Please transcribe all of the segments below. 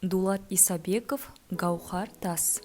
Дулат Исабеков, «Гауһар тас».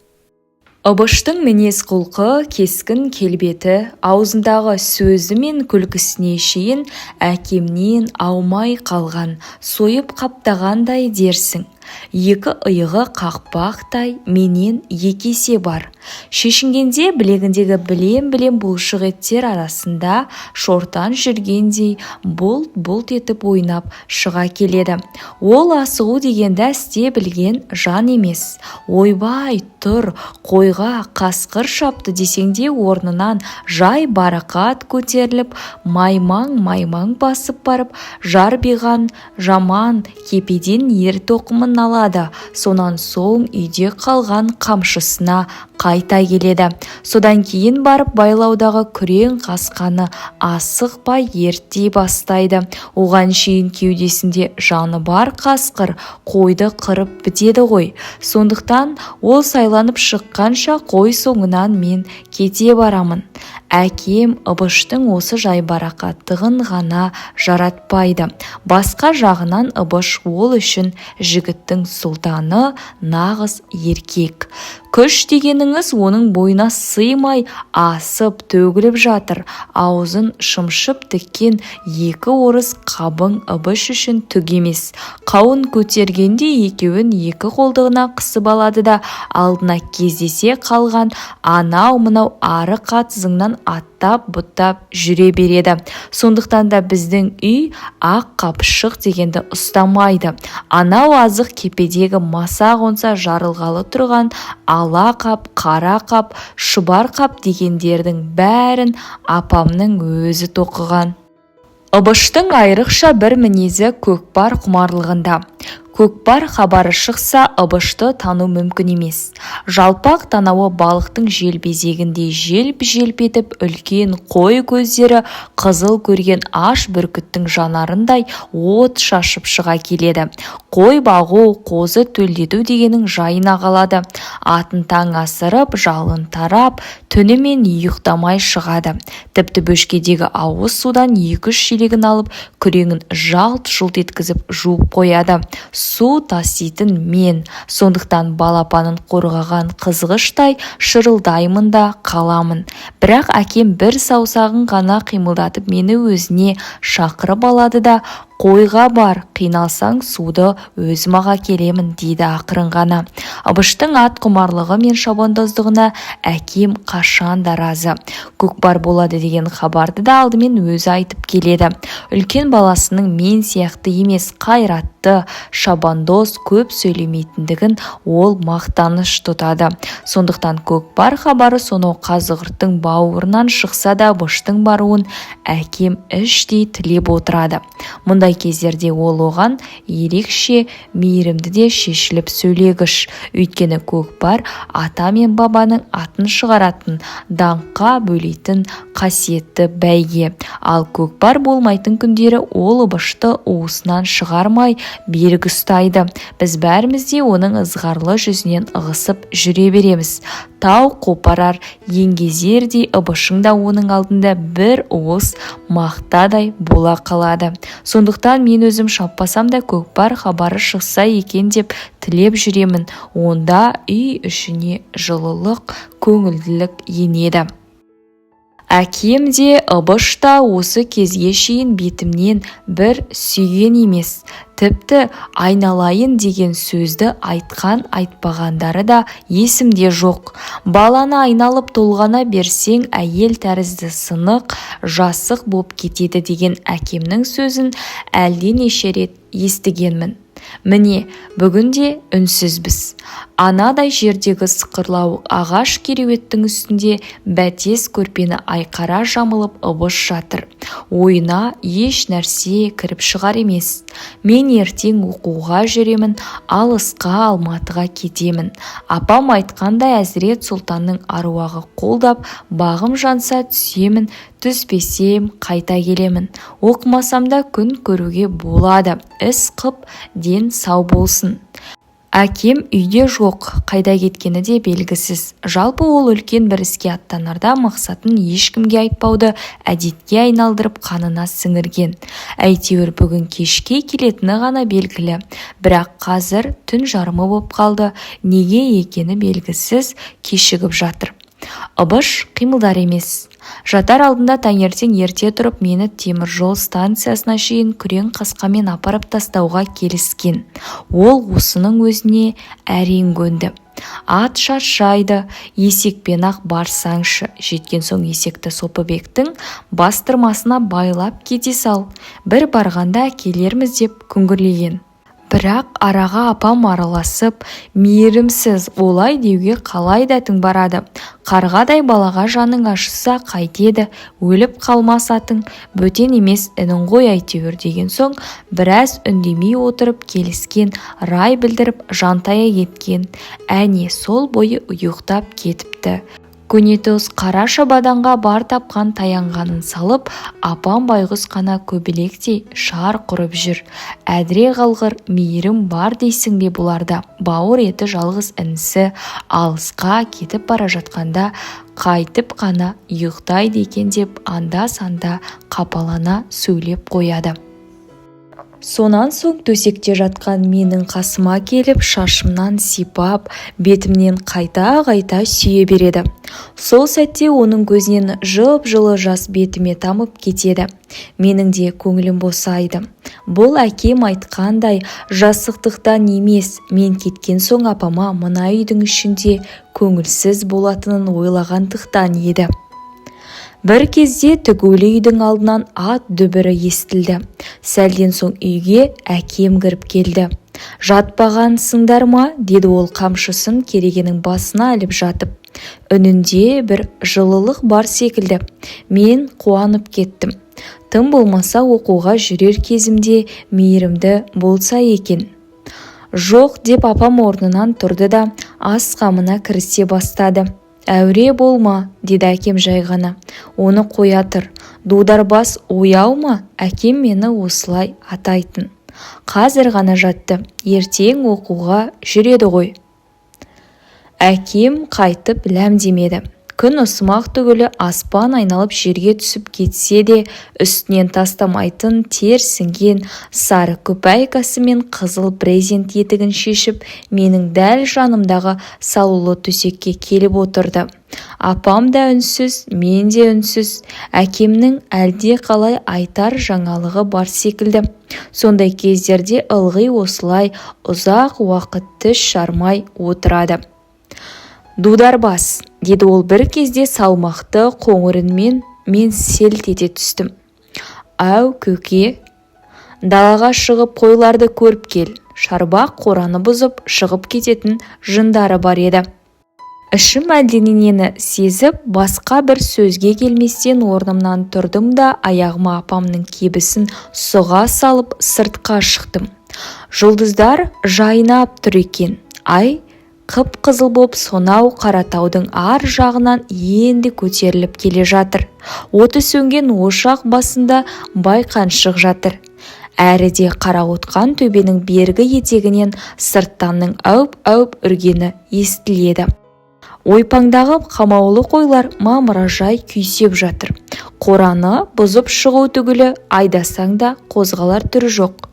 Ыбыштың мінез-құлқы, кескін-келбеті, аузындағы сөзі мен күлкісіне шейін әкемнен аумай қалған, сойып қаптағандай дерсің. Екі иығы қақпақтай, менен екі есе бар. Шешінгенде білегіндегі білем-білем бұлшық еттер арасында шортан жүргендей бұлт-бұлт етіп ойнап шыға келеді. Ол асығу дегенді әсте білген жан емес. Ойбай, тұр, қойға қасқыр шапты десең де, орнынан жайбарақат көтеріліп, маймаң-маймаң басып барып, жарбиған жаман кепеден ер-тоқымын алады. Сонан соң үйде қалған қамшысына қайта келеді. Содан кейін барып байлаудағы күрең қасқаны асықпай ерттей бастайды. Оған шейін кеудесінде жаны бар қасқыр қойды қырып бітеді ғой. Сондықтан ол сайланып шыққанша қой соңынан мен кете барамын. Әкем Ыбыштың осы жайбарақаттығын ғана жаратпайды. Басқа жағынан Ыбыш ол үшін жігіттің сұлтаны, нағыз еркек. Күш дегеніңіз оның бойына сыймай асып төгіліп жатыр. Аузын шымшып тіккен екі орыс қабың Ыбыш үшін түк емес. Қауын көтергендей екеуін екі қолтығына қысып алады да, алдына кездесе қалған анау-мынау арық атызыңнан аттап бұттап жүре береді. Сондықтан да біздің үй ақ қапшық дегенді ұстамайды. Анау азық кепедегі масақ қонса жарылғалы тұрған ала қап, қара қап, шұбар қап дегендердің бәрін апамның өзі тоқыған. Ыбыштың айрықша бір мінезі көкпар құмарлығында. Көкпар хабары шықса, Ыбышты тану мүмкін емес. Жалпақ танауы балықтың желбезегіндей желп-желп етіп, үлкен қой көздері қызыл көрген аш бүркіттің жанарындай от шашып шыға келеді. Қой бағу, қозы төлдету дегенің жайына қалады. Атын таң асырып, жалын тарап, түнімен ұйықтамай шығады. Тіпті бөшкедегі ауыз судан екі-үш шелегін алып, күреңін жалт-жұлт еткізіп жуып қояды. Су таситын мен, сондықтан балапанын қорғаған қызғыштай шырылдаймын да қаламын. Бірақ әкем бір саусағын ғана қимылдатып, мені өзіне шақырып алады да, «Қойға бар, қиналсаң, суды өзім-ақ әкелемін», – дейді ақырын ғана. Ыбыштың ат құмарлығы мен шабандоздығына әкем қашан да разы. Көкпар болады деген хабарды да алдымен өзі айтып келеді. Үлкен баласының мен сияқты емес, қайратты, шабандоз, көп сөйлемейтіндігін ол мақтаныш тұтады. Сондықтан көкпар хабары сонау Қазығұрттың бауырынан шықса да, Ыбыштың баруын әкем іштей тілеп отырады. Мұндай кездерде ол оған ерекше мейірімді де шешіліп сөйлегіш. Өйткені көкпар ата мен бабаның атын шығаратын, даңққа бөлейтін қасиетті бәйге. Ал көкпар болмайтын күндері ол Ыбышты уысынан шығармай берік ұстайды. Біз бәріміз де оның ызғарлы жүзінен ығысып жүре береміз. Тау қопарар еңгезердей Ыбышың да оның алдында бір уыс мақтадай бола қалады. Сондықтан мен өзім шаппасам да, көкпар хабары шықса екен деп тілеп жүремін. Онда үй ішіне жылылық, көңілділік енеді. Әкем де, Ыбыш та осы кезге шейін бетімнен бір сүйген емес. Тіпті «айналайын» деген сөзді айтқан айтпағандары да есімде жоқ. Баланы айналып толғана берсең, әйел тәрізді сынық, жасық боп кетеді деген әкемнің сөзін әлденеше рет естігенмін. Міне, бүгін де үнсізбіз. Анадай жердегі сықырлауық ағаш кереуеттің үстінде бәтес көрпені айқара жамылып Ыбыш жатыр. Ойына еш нәрсе кіріп шығар емес. Мен ертең оқуға жүремін, алысқа, Алматыға кетемін. Апам айтқандай, Әзірет Сұлтанның аруағы қолдап, бағым жанса, түсемін, түспесем, қайта келемін. Оқымасам да күн көруге болады. Іс қып, ден сау болсын. Әкем үйде жоқ, қайда кеткені де белгісіз. Жалпы ол үлкен бір іске аттанарда мақсатын ешкімге айтпауды әдетке айналдырып, қанына сіңірген. Әйтеуір бүгін кешке келетіні ғана белгілі. Бірақ қазір түн жарымы боп қалды, неге екені белгісіз кешігіп жатыр. Ыбыш қимылдар емес. Жатар алдында таңертең ерте тұрып мені теміржол станциясына шейін күрең қасқамен апарып тастауға келіскен. Ол осының өзіне әрең көнді. Ат шаршайды, есекпен-ақ барсаңшы, жеткен соң есекті Сопыбектің бастырмасына байлап кете сал, бір барғанда әкелерміз деп күңгірлеген. Бірақ араға апам араласып, мейірімсіз, олай деуге қалай дәтің барады, қарғадай балаға жаның ашыса қайтеді, өліп қалмас атың, бөтен емес інің ғой әйтеуір деген соң біраз үндемей отырып келіскен рай білдіріп жантая кеткен. Әне сол бойы ұйықтап кетіпті. Көнетоз қара шабаданға бар тапқан таянғанын салып, апам байғұс қана көбелектей шарқ ұрып жүр. Әдіре қалғыр мейірім бар дейсің бе бұларда? Бауыр еті жалғыз інісі алысқа кетіп бара жатқанда қайтіп қана ұйықтайды екен деп анда-санда қапалана сөйлеп қояды. Сонан соң төсекте жатқан менің қасыма келіп, шашымнан сипап, бетімнен қайта-қайта сүйе береді. Сол сәтте оның көзінен жып-жылы жас бетіме тамып кетеді. Менің де көңілім босайды. Бұл әкем айтқандай жасықтықтан емес, мен кеткен соң апама мына үйдің ішінде көңілсіз болатынын ойлағандықтан еді. Бір кезде тігулі үйдің алдынан ат дүбірі естілді. Сәлден соң үйге әкем кіріп келді. «Жатпағансыңдар ма?» деді ол қамшысын керегенің басына іліп жатып. Үнінде бір жылылық бар секілді. Мен қуанып кеттім. Тым болмаса оқуға жүрер кезімде мейірімді болса екен. «Жоқ», деп апам орнынан тұрды да ас қамына кірісе бастады. «Әуре болма», деді әкем жай ғана. «Оны қоя тұр. Дударбас ояу ма?» Әкем мені осылай атайтын. «Қазір ғана жатты. Ертең оқуға жүреді ғой». Әкем қайтып ләм демеді. Күн ысымақ түгілі аспан айналып жерге түсіп кетсе де үстінен тастамайтын тер сіңген сары күпәйкасы мен қызыл брезент етігін шешіп, менің дәл жанымдағы салулы төсекке келіп отырды. Апам да үнсіз, мен де үнсіз. Әкемнің әлде қалай айтар жаңалығы бар секілді. Сондай кездерде ылғи осылай ұзақ уақыт тіс жармай отырады. «Дударбас», деді ол бір кезде салмақты қоңыр үнмен. Мен селт ете түстім. «Ау, көке?» «Далаға шығып қойларды көріп кел. Шарбақ қораны бұзып шығып кететін жындары бар еді». Ішім әлденені сезіп, басқа бір сөзге келместен орнымнан тұрдым да аяғыма апамның кебісін сұға салып сыртқа шықтым. Жұлдыздар жайнап тұр екен. Ай қып-қызыл боп сонау Қаратаудың ар жағынан енді көтеріліп келе жатыр. Оты сөнген ошақ басында байқаншық жатыр. Әріде қарауытқан төбенің бергі етегінен сырттанның әуп-әуп үргені естіледі. Ойпаңдағы қамаулы қойлар мамыражай күйсеп жатыр. Қораны бұзып шығу түгілі айдасаң да қозғалар түрі жоқ.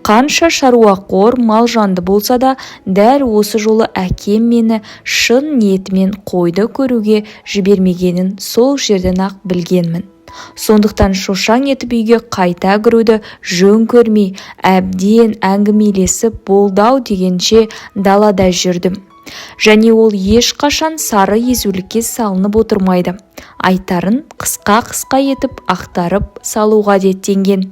Қанша шаруақор малжанды болса да, дәл осы жолы әкем мені шын ниетімен қойды көруге жібермегенін сол жерден-ақ білгенмін. Сондықтан шошаң етіп үйге қайта кіруді жөн көрмей, әбден әңгімелесіп болды-ау дегенше далада жүрдім. Және ол ешқашан сары езулікке салынып отырмайды. Айтарын қысқа-қысқа етіп ақтарып салуға әдеттенген.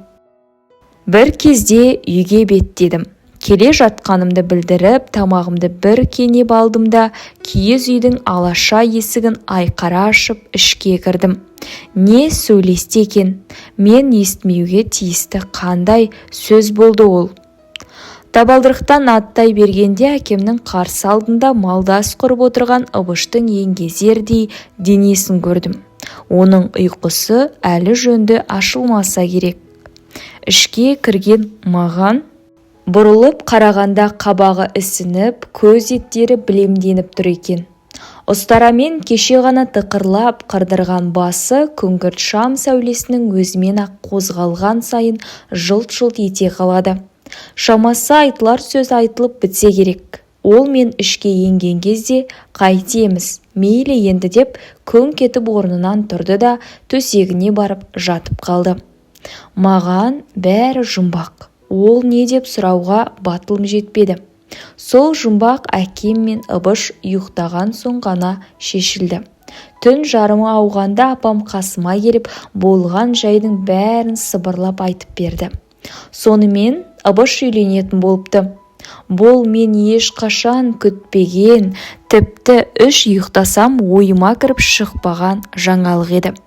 Бір кезде үйге беттедім. Келе жатқанымды білдіріп, тамағымды бір кенеп алдым да, киіз үйдің алаша есігін айқара ашып ішке кірдім. Не сөйлесті екен? Мен естімеуге тиісті қандай сөз болды ол? Табалдырықтан аттай бергенде әкемнің қарсы алдында малдас құрып отырған Ыбыштың еңгезердей денесін көрдім. Оның ұйқысы әлі жөнді ашылмаса керек. Ішке кірген маған Бұрылып қарағанда қабағы ісініп, көз еттері білемденіп тұр екен. Ұстарамен кеше ғана тықырлап қырдырған басы күңгірт шам сәулесінің өзімен-ақ қозғалған сайын жылт-жылт ете қалады. Шамасы, айтылар сөз айтылып бітсе керек. Ол мен ішке енген кезде: «Қайтеміз, мейлі енді», – деп күңк етіп орнынан тұрды да, төсегіне барып жатып қалды. Маған бәрі жұмбақ. Ол не деп сұрауға батылым жетпеді. Сол жұмбақ әкем мен Ыбыш ұйықтаған соң ғана шешілді. Түн жарымы ауғанда апам қасыма келіп, болған жайдың бәрін сыбырлап айтып берді. Сонымен, Ыбыш үйленетін болыпты. Бұл мен ешқашан күтпеген, тіпті үш ұйықтасам ойыма кіріп шықпаған жаңалық еді.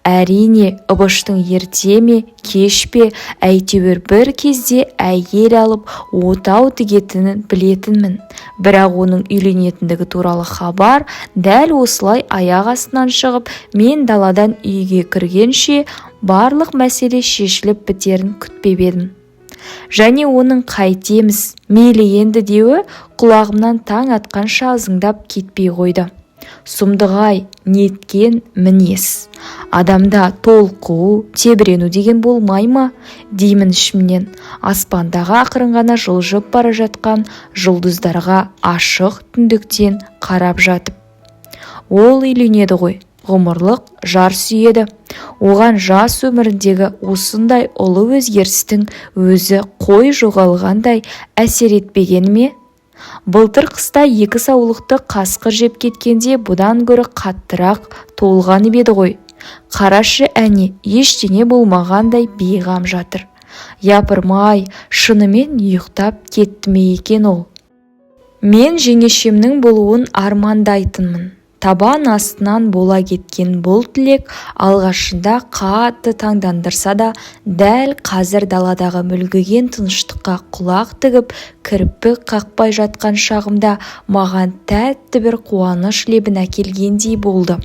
Әрине, Ыбыштың ерте ме, кеш пе, әйтеуір бір кезде әйел алып, отау тігетінін білетінмін. Бірақ оның үйленетіндігі туралы хабар дәл осылай аяқ астынан шығып, мен даладан үйге кіргенше барлық мәселе шешіліп бітерін күтпеп едім. Және оның «қайтеміз, мейлі енді» деуі құлағымнан таң атқанша ызыңдап кетпей қойды. Сұмдық-ай, неткен мінез! Адамда толқу, тебірену деген болмай ма деймін ішімнен, аспандағы ақырын ғана жылжып бара жатқан жұлдыздарға ашық түндіктен қарап жатып. Ол үйленеді ғой, ғұмырлық жар сүйеді. Оған жас өміріндегі осындай ұлы өзгерістің өзі қой жоғалғандай әсер етпегені ме? Былтыр қыста екі саулықты қасқыр жеп кеткенде бұдан гөрі қаттырақ толғанып еді ғой. Қарашы, әне, ештеңе болмағандай бейғам жатыр. Япырмай, шынымен ұйықтап кетті ме екен ол? Мен жеңешемнің болуын армандайтынмын. Табан астынан бола кеткен бұл тілек алғашында қатты таңдандырса да, дәл қазір даладағы мүлгіген тыныштыққа құлақ тігіп, кірпік қақпай жатқан шағымда маған тәтті бір қуаныш лебін әкелгендей болды.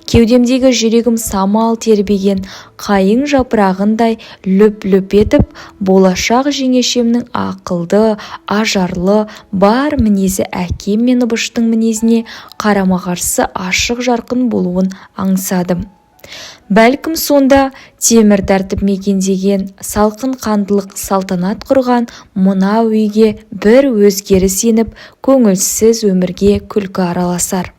Кеудемдегі жүрегім самал тербеген қайың жапырағындай лүп-лүп етіп, болашақ жеңешемнің ақылды, ажарлы, бар мінезі әкем мен Ыбыштың мінезіне қарама-қарсы ашық-жарқын болуын аңсадым. Бәлкім, сонда темір тәртіп мекендеген, салқын қандылық салтанат құрған мына үйге бір өзгеріс еніп, көңілсіз өмірге күлкі араласар.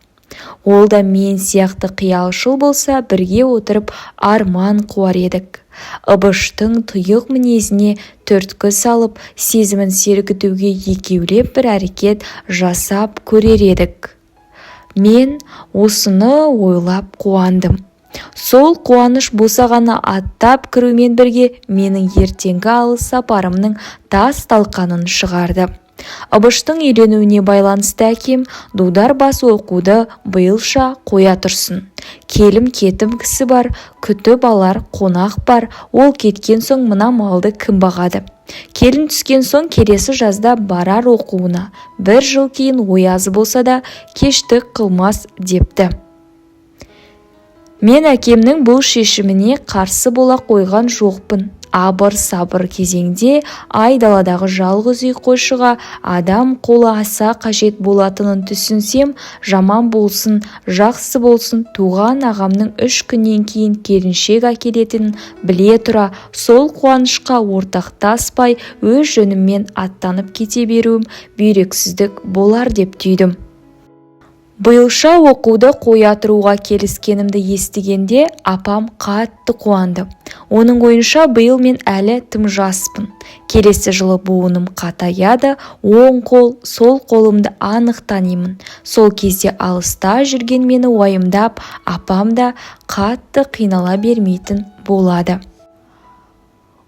Ол да мен сияқты қиялшыл болса, бірге отырып арман қуар едік. Ыбыштың тұйық мінезіне түрткі салып, сезімін сергітуге екеулеп бір әрекет жасап көрер едік. Мен осыны ойлап қуандым. Сол қуаныш босағаны аттап кірумен бірге менің ертеңгі алыс сапарымның тас-талқанын шығарды. Ыбыштың үйленуіне байланысты әкем дудар бас оқуды биылша қоя тұрсын, келім-кетім кісі бар, күтіп алар қонақ бар, ол кеткен соң мына малды кім бағады? Келін түскен соң келесі жазда барар оқуына, бір жыл кейін ояз болса да кештік қылмас депті. Мен әкемнің бұл шешіміне қарсы бола қойған жоқпын. Абыр-сабыр кезеңде айдаладағы жалғыз үй қойшыға адам қолы аса қажет болатынын түсінсем, жаман болсын, жақсы болсын, туған ағамның 3 күннен кейін келіншек әкелетінін біле тұра, сол қуанышқа ортақтаспай өз жөніммен аттанып кете беруім бүйрексіздік болар деп түйдім. Биылша оқуды қоя тұруға келіскенімді естігенде апам қатты қуанды. Оның ойынша, биыл мен әлі тым жаспын, келесі жылы буыным қатаяды, оң қол, сол қолымды анық танимын. Сол кезде алыста жүрген мені уайымдап, апам да қатты қинала бермейтін болады.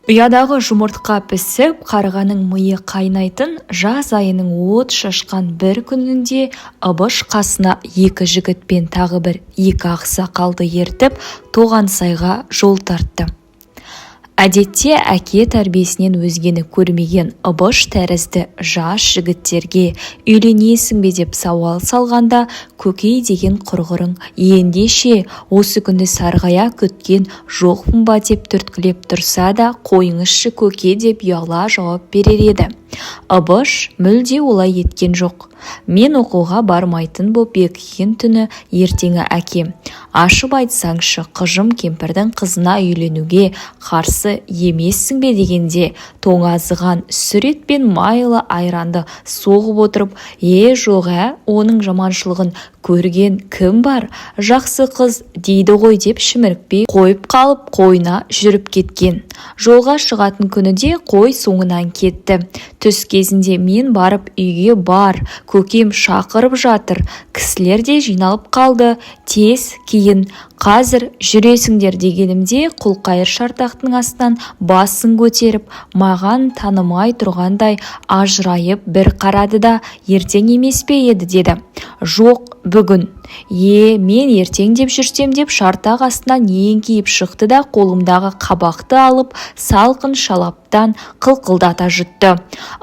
Ұядағы жұмыртқа пісіп, қарғаның миы қайнайтын жаз айының от шашқан бір күнінде Ыбыш қасына екі жігіт пен тағы бір екі ақсақалды ертіп, Тоғансайға жол тартты. Әдетте әке тәрбиесінен өзгені көрмеген Ыбыш тәрізді жас жігіттерге үйленесің бе деп сауал салғанда, көкей деген құрғырың, ендеше осы күнді сарғая күткен жоқпын ба деп түрткілеп тұрса да, қойыңызшы, көке деп ұяла жауап берер еді. Ыбыш мүлде олай еткен жоқ. Мен оқуға бармайтын боп бекіген түні ертеңі әкем: «Ашып айтсаңшы, қыжым кемпірдің қызына үйленуге қарсы емессің бе?» дегенде, тоңазыған сүр ет пен майлы айранды соғып отырып, «Е, жоқ, ә, оның жаманшылығын көрген кім бар, жақсы қыз дейді ғой» деп шімірікпей қойып қалып, қойына жүріп кеткен. Жолға шығатын күні де қой соңынан кетті. Түс кезінде мен барып, «Үйге бар, көкем шақырып жатыр, кісілер де жиналып қалды, тез киін, қазір жүресіңдер» дегенімде, Құлқайыр шартақтың астынан басын көтеріп, маған танымай тұрғандай ажырайып бір қарады да, «Ертең емес пе еді?» деді. «Жоқ, бүгін». «Е, мен ертең деп жүрсем», деп шартақ астынан еңкейіп шықты да, қолымдағы қабақты алып, салқын шалаптан қылқылдата жұтты.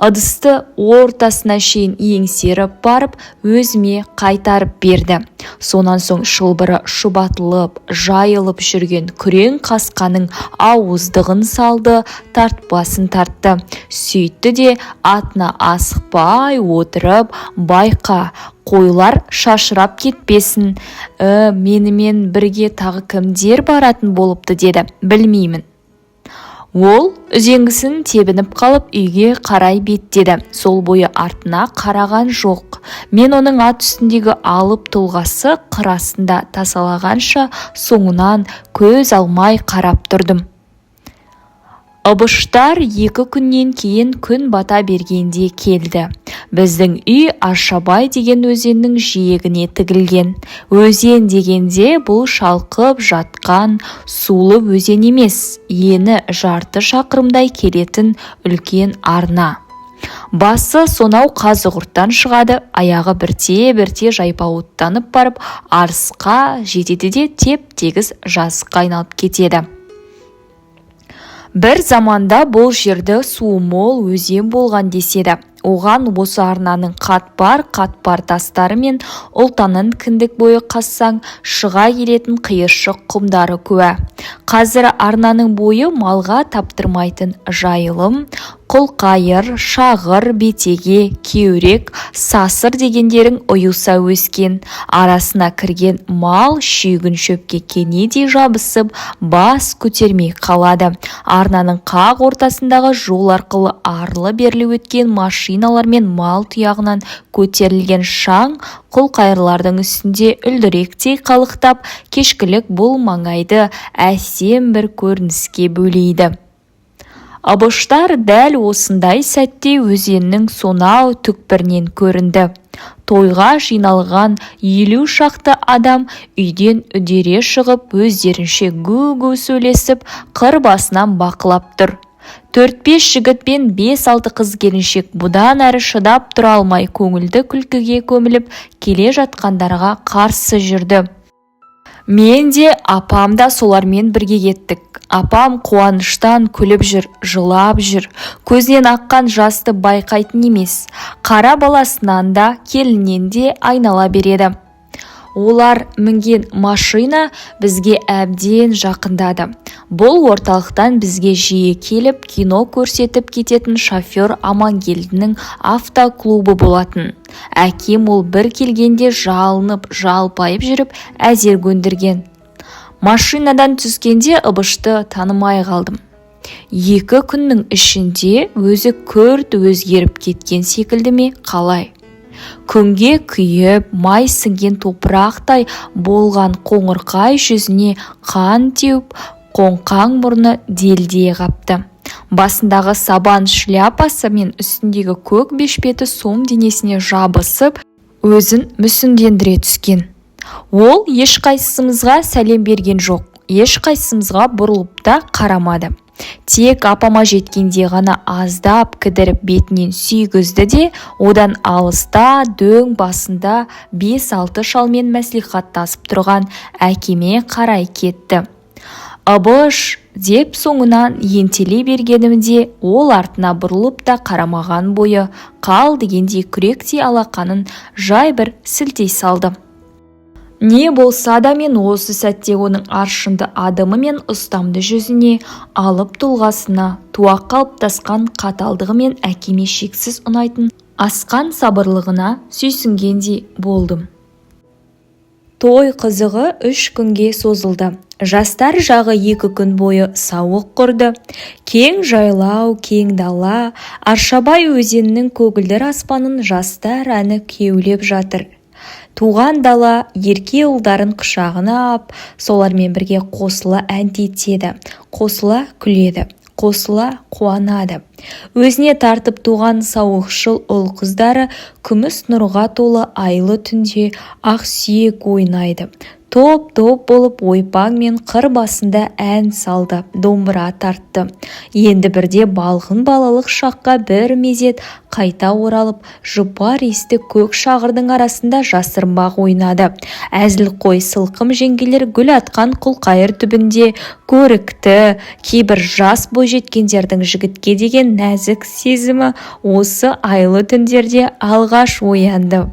Ыдысты ортасына шейін еңсеріп барып, өзіме қайтарып берді. Сонан соң шылбыры шұбатылып жайылып жүрген күрең қасқаның ауыздығын салды, тартпасын тартты. Сөйтті де, атына асықпай отырып, «Байқа, қойлар шашырап кетпесін, менімен бірге тағы кімдер баратын болыпты?» деді. «Білмеймін». Ол үзеңгісін тебініп қалып, үйге қарай беттеді. Сол бойы артына қараған жоқ. Мен оның ат үстіндегі алып тұлғасы қыр астында тасалағанша соңынан көз алмай қарап тұрдым. Ыбыштар 2 күннен кейін, күн бата бергенде келді. Біздің үй Аршабай деген өзеннің жиегіне тігілген. Өзен дегенде, бұл шалқып жатқан сулы өзен емес, ені жарты шақырымдай келетін үлкен арна. Басы сонау Қазығұрттан шығады, аяғы бірте-бірте жайпауыттанып барып Арысқа жетеді де, теп-тегіс жазыққа айналып кетеді. Бір заманда бұл жерді суы мол өзен болған деседі. Оған осы арнаның қатпар-қатпар тастары мен ұлтанын кіндік бойы қазсаң шыға келетін қиыршық құмдары куә. Қазір арнаның бойы малға таптырмайтын жайылым. Құлқайыр, шағыр, бетеге, кеурек, сасыр дегендерің ұйыса өскен. Арасына кірген мал шүйгін шөпке кенедей жабысып, бас көтермей қалады. Арнаның қақ ортасындағы жол арқылы арлы-берлі өткен машиналар мен мал тұяғынан көтерілген шаң құлқайырлардың үстінде үлдіректей қалықтап, кешкілік бұл маңайды әсем бір көрініске бөлейді. Ыбыштар дәл осындай сәтте өзеннің сонау түкпірінен көрінді. Тойға жиналған 50 шақты адам үйден үдере шығып, өздерінше гу-гу сөйлесіп, қыр басынан бақылап тұр. Төрт-бес жігіт пен бес-алты қыз-келіншек бұдан әрі шыдап тұра алмай, көңілді күлкіге көміліп келе жатқандарға қарсы жүрді. Мен де, апам да солармен бірге кеттік. Апам қуаныштан күліп жүр, жылап жүр, көзінен аққан жасты байқайтын емес. Қара баласынан да, келіннен де айнала береді. Олар мінген машина бізге әбден жақындады. Бұл орталықтан бізге жиі келіп, кино көрсетіп кететін шофер Амангелдінің автоклубы болатын. Әкем ол бір келгенде жалынып жалпайып жүріп әзер көндірген. Машинадан түскенде Ыбышты танымай қалдым. 2 күннің ішінде өзі күрт өзгеріп кеткен секілді ме, қалай, күнге күйіп, май сіңген топырақтай болған қоңырқай жүзіне қан теуіп, қоңқаң мұрны делдие қапты. Басындағы сабан шляпасы мен үстіндегі көк бешпеті сом денесіне жабысып, өзін мүсіндендіре түскен. Ол ешқайсымызға сәлем берген жоқ, ешқайсымызға бұрылып та қарамады. Тек апама жеткенде ғана аздап кідіріп, бетінен сүйгізді де, одан алыста дөң басында бес-алты шалмен мәслихаттасып тұрған әкеме қарай кетті. «Ыбыш!» Деп соңынан ентелей бергенімде, ол артына бұрылып та қарамаған бойы, қал дегендей күректей алақанын жай бір сілтей салды. Не болса да мен осы сәтте оның аршынды адымы мен ұстамды жүзіне, алып тұлғасына, туа қалыптасқан қаталдығы мен әкеме шексіз ұнайтын асқан сабырлығына сүйсінгендей болдым. Той қызығы 3 күнге созылды. Жастар жағы 2 күн бойы сауық құрды. Кең жайлау, кең дала, Аршабай өзенінің көгілдір аспанын жастар әні кеулеп жатыр. Туған дала ерке ұлдарын құшағына ап, солармен бірге қосыла әндетеді, қосыла күледі, қосыла қуанады. Өзіне тартып туған сауықшыл ұл-қыздары күміс нұрға толы айлы түнде ақсүйек ойнайды, топ-топ болып ойпаң мен қыр басында ән салды, домбыра тартты. Енді бірде балғын балалық шаққа бір мезет қайта оралып, жұпар иісті көк шағырдың арасында жасырынбақ ойнады. Әзілқой сылқым жеңгелер гүл атқан құлқайыр түбінде көрікті. Кейбір жас бойжеткендердің жігітке деген нәзік сезімі осы айлы түндерде алғаш оянды.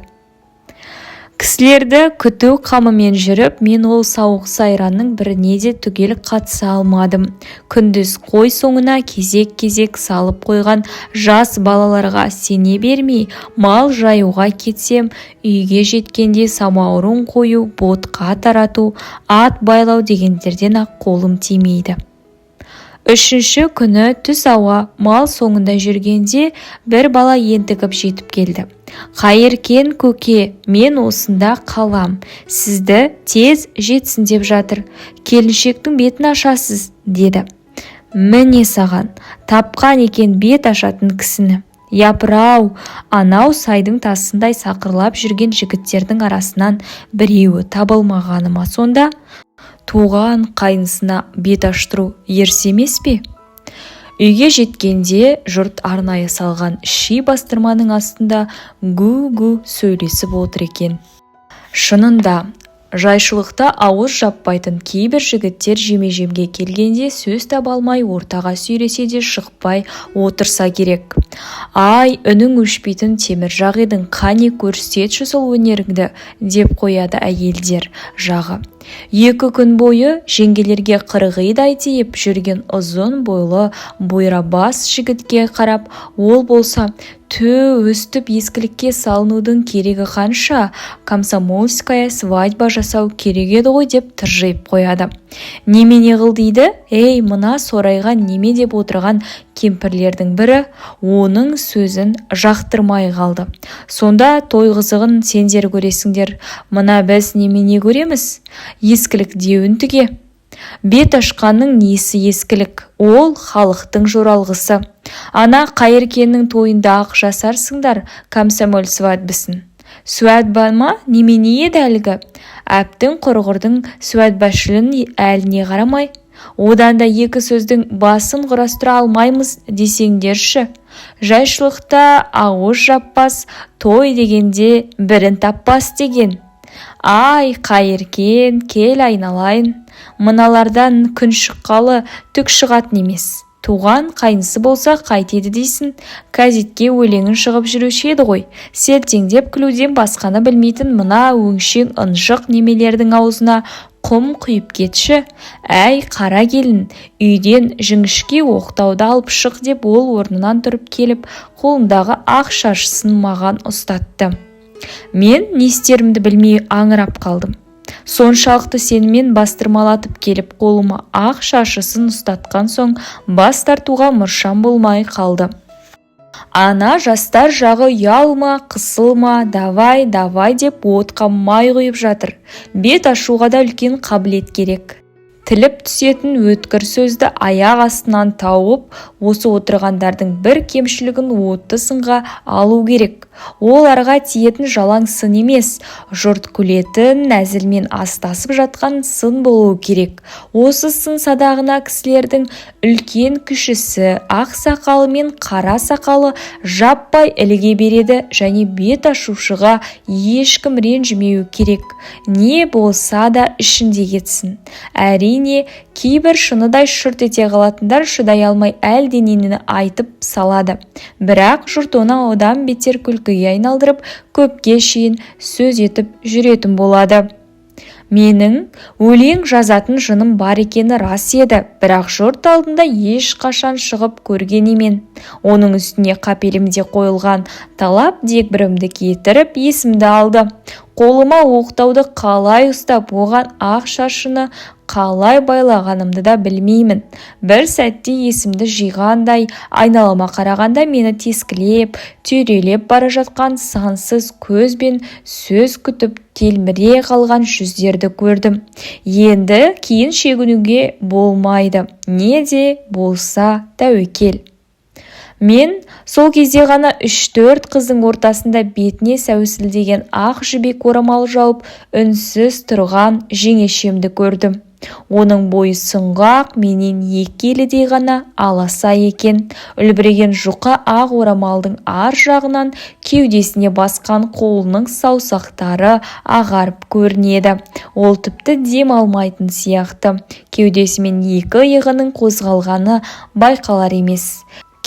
Кісілерді күту қамымен жүріп, мен ол сауық-сайранның біріне де түгел қатыса алмадым. Күндіз қой соңына кезек-кезек салып қойған жас балаларға сене бермей, мал жаюға кетсем, үйге жеткенде самаурын қою, ботқа тарату, ат байлау дегендерден-ақ қолым тимейді. Үшінші күні түс ауа мал соңында жүргенде бір бала ентігіп жетіп келді. «Қайыркен көке, мен осында қалам, сізді тез жетсін деп жатыр, келіншектің бетін ашасыз», – деді. Міне саған, тапқан екен бет ашатын кісіні! Япырау, анау сайдың тасындай сақырлап жүрген жігіттердің арасынан біреуі табылмағаны ма сонда? Туған қайнысына бет аштыру ерсі емес пе? Үйге жеткенде жұрт арнайы салған ши бастырманың астында гу-гу сөйлесіп отыр екен. Шынында, жайшылықта ауыз жаппайтын кейбір жігіттер жеме-жемге келгенде сөз таба алмай, ортаға сүйресе де шықпай отырса керек. «Ай, үнің өшпейтін темір жақ едің, қане, көрсетші сол өнеріңді», – деп қояды әйелдер жағы. 2 күн бойы жеңгелерге қырғидай тиіп жүрген ұзын бойлы бұйрабас жігітке қарап. Ол болса: «Түу, өстіп ескілікке салынудың керегі қанша? Комсомольская свадьба жасау керек еді ғой», – деп тыржиып қояды. «Немене қыл дейді, ей, мына сорайған неме?» – деп отырған кемпірлердің бірі оның сөзін жақтырмай қалды. «Сонда той қызығын сендер көресіңдер, мына біз немене көреміз? Ескілік деуін түге. Бет ашқанның несі ескілік? Ол халықтың жоралғысы. Ана Қайыркеннің тойында-ақ жасарсыңдар комсомол свадьбасын». «Свадьба ма, немене еді әлгі?» Әптің құрғырдың свадьбашылын әліне қарамай, одан да екі сөздің басын құрастыра алмаймыз десеңдерші. Жайшылықта ауыз жаппас, той дегенде бірін таппас деген. Ай, Қайыркен, кел айналайын, мыналардан күн шыққалы түк шығатын емес. Туған қайнысы болса қайтеді дейсің? Кәзитке өлеңін шығып жүруші еді ғой. Селтеңдеп күлуден басқаны білмейтін мына өңшең ынжық немелердің аузына құм құйып кетші. Әй, қара келін, үйден жіңішке оқтауды алып шық, – деп ол орнынан тұрып келіп, қолындағы ақ шашысын маған ұстатты. Мен не істерімді білмей аңырап қалдым. Соншалықты сеніммен бастырмалатып келіп, қолыма ақ шашысын ұстатқан соң, бас тартуға мұршам болмай қалды. Ана жастар жағы ұялма, қысылма, давай, давай деп отқа май құйып жатыр. Бет ашуға да үлкен қабілет керек. Тіліп түсетін өткір сөзді аяқ астынан тауып, осы отырғандардың бір кемшілігін отты сынға алу керек. Оларға тиетін жалаң сын емес, жұрт күлетін әзілмен астасып жатқан сын болуы керек. Осы сын садағына кісілердің үлкен-кішісі, ақ сақалы мен қара сақалы жаппай іліге береді және бет ашушыға ешкім ренжімеуі керек. Не болса да ішінде кетсін, әрине. Әрине, кейбір шыныдай шырт ете қалатындар шыдай алмай әлденені айтып салады. Бірақ жұрт оны одан бетер күлкіге айналдырып, көпке шейін сөз етіп жүретін болады. Менің өлең жазатын жыным бар екені рас еді, бірақ жұрт алдында ешқашан шығып көрген емен. Оның үстіне қапелімде қойылған талап дегбірімді кетіріп, есімді алды. Қолыма оқтауды қалай ұстап, оған ақ шаршыны қалай байлағанымды да білмеймін. Бір сәтте есімді жиғандай айналама қарағанда, мені тескілеп, түйрелеп бара жатқан сансыз көз бен сөз күтіп телміре қалған жүздерді көрдім. Енді кейін шегінуге болмайды, не де болса тәуекел. Мен сол кезде ғана үш-төрт қыздың ортасында бетіне сәусілдеген ақ жібек орамал жауып, үнсіз тұрған жеңешемді көрдім. Оның бойы сұңғақ, менен 2 елідей ғана аласа екен. Үлбіреген жұқа ақ орамалдың ар жағынан кеудесіне басқан қолының саусақтары ағарып көрінеді. Ол тіпті дем алмайтын сияқты. Кеудесі мен екі иығының қозғалғаны байқалар емес.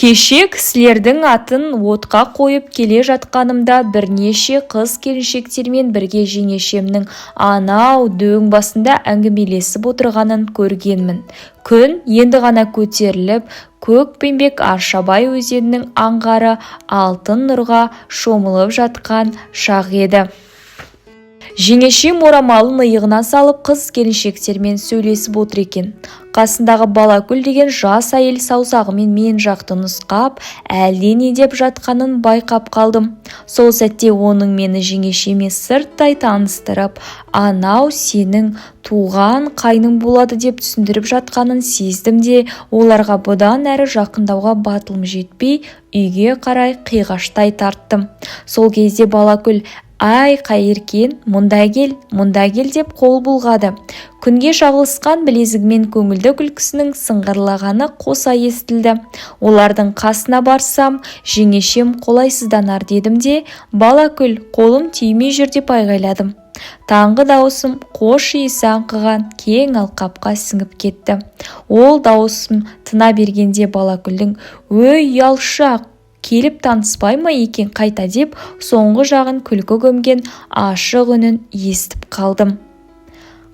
Кеше кісілердің атын отқа қойып келе жатқанымда бірнеше қыз-келіншектермен бірге жеңешемнің анау дөң басында әңгімелесіп отырғанын көргенмін. Күн енді ғана көтеріліп, көкпеңбек Аршабай өзенінің аңғары алтын нұрға шомылып жатқан шақ еді. Жеңешем орамалын иығына салып, қыз-келіншектермен сөйлесіп отыр екен. Қасындағы Балакүл деген жас әйел саусағымен мен жақты нұсқап, әлдене деп жатқанын байқап қалдым. Сол сәтте оның мені жеңешеме сырттай таныстырып, анау сенің туған қайның болады деп түсіндіріп жатқанын сездім де, оларға бұдан әрі жақындауға батылым жетпей, үйге қарай қиғаштай тарттым. Сол кезде Балакүл: «Ай, Қайыркен, мұнда кел, мұнда кел», – деп қол бұлғады. Күнге шағылысқан білезігімен көңілді күлкісінің сыңғырлағаны қоса естілді. Олардың қасына барсам, жеңешем қолайсызданар дедім де, «Балакүл, қолым тимей жүр», – деп айғайладым. Таңғы дауысым қош иісі аңқыған кең алқапқа сіңіп кетті. Ол дауысым тына бергенде Балакүлдің: «Өй, ұялшақ, келіп таныспай ма екен қайта?» – деп соңғы жағын күлкі көмген ашық үнін естіп қалдым.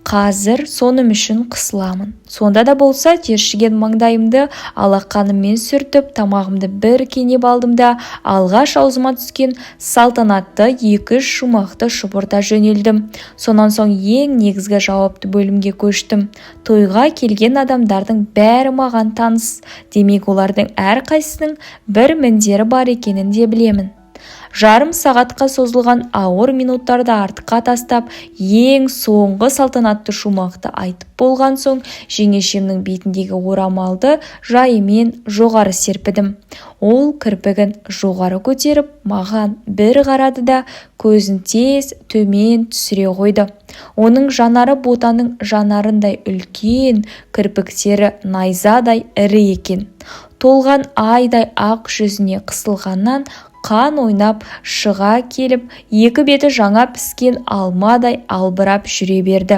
Қазір соным үшін қысыламын. Сонда да болса тершіген маңдайымды алақаныммен сүртіп, тамағымды бір кенеп алдым да, алғаш аузыма түскен салтанатты екі-үш шумақты шұбырта жөнелдім. Сонан соң ең негізгі жауапты бөлімге көштім. Тойға келген адамдардың бәрі маған таныс. Демек, олардың әрқайсысының бір міндері бар екенін де білемін. Жарым сағатқа созылған ауыр минуттарды артқа тастап, ең соңғы салтанатты шумақты айтып болған соң, жеңешемнің бетіндегі орамалды жайымен жоғары серпідім. Ол кірпігін жоғары көтеріп, маған бір қарады да, көзін тез төмен түсіре қойды. Оның жанары ботаның жанарындай үлкен, кірпіктері найзадай ірі екен. Толған айдай ақ жүзіне қысылғаннан қан ойнап шыға келіп, екі беті жаңа піскен алмадай албырап жүре берді.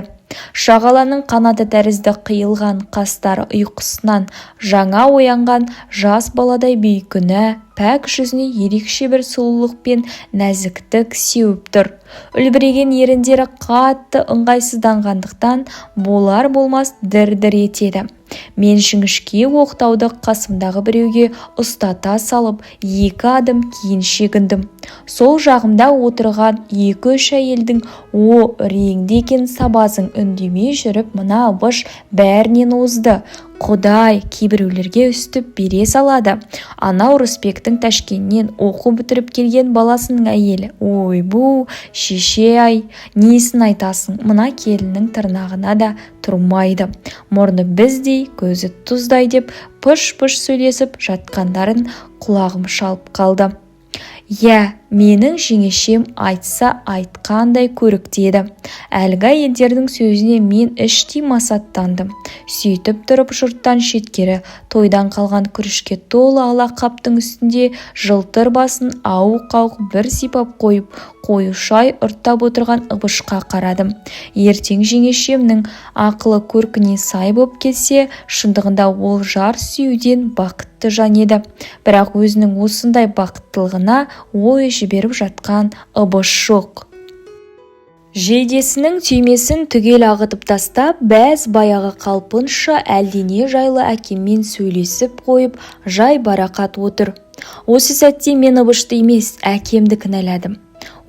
Шағаланың қанаты тәрізді қиылған қастары ұйқысынан жаңа оянған жас баладай бейкүнә пәк жүзіне ерекше бір сұлулық пен нәзіктік сеуіп тұр. Үлбіреген еріндері қатты ыңғайсызданғандықтан болар-болмас дір-дір етеді. Мен жіңішке оқтауды қасымдағы біреуге ұстата салып, екі адым кейін шегіндім. Сол жағымда отырған екі-үш әйелдің: «О, реңді екен сабазың, үндемей жүріп мына ыбыш бәрінен озды, құдай кейбіреулерге үстіп бере салады. Анау Рысбектің Ташкеннен оқу бітіріп келген баласының әйелі, ойбу, шеше-ай, несін айтасың, мына келіннің тырнағына да тұрмайды, мұрны біздей, көзі тұздай», – деп пыш-пыш сөйлесіп жатқандарын құлағым шалып қалды. Иә. Менің жеңешем айтса айтқандай көрікті еді. Әлгі әйелдердің сөзіне мен іштей масаттандым. Сөйтіп тұрып жұрттан шеткері, тойдан қалған күрішке толы ала қаптың үстінде жылтыр басын ауық-ауық бір сипап қойып, қою шай ұрттап отырған Ыбышқа қарадым. Ертең жеңешемнің ақылы көркіне сай боп келсе, шындығында ол жар сүюден бақытты жан еді. Бірақ өзінің осындай бақыттылығына ой жіберіп жатқан Ыбыш жоқ. Жейдесінің түймесін түгел ағытып тастап, бәз баяғы қалпынша әлдене жайлы әкеммен сөйлесіп қойып, жайбарақат отыр. Осы сәтте мен Ыбышты емес, әкемді кінәладым.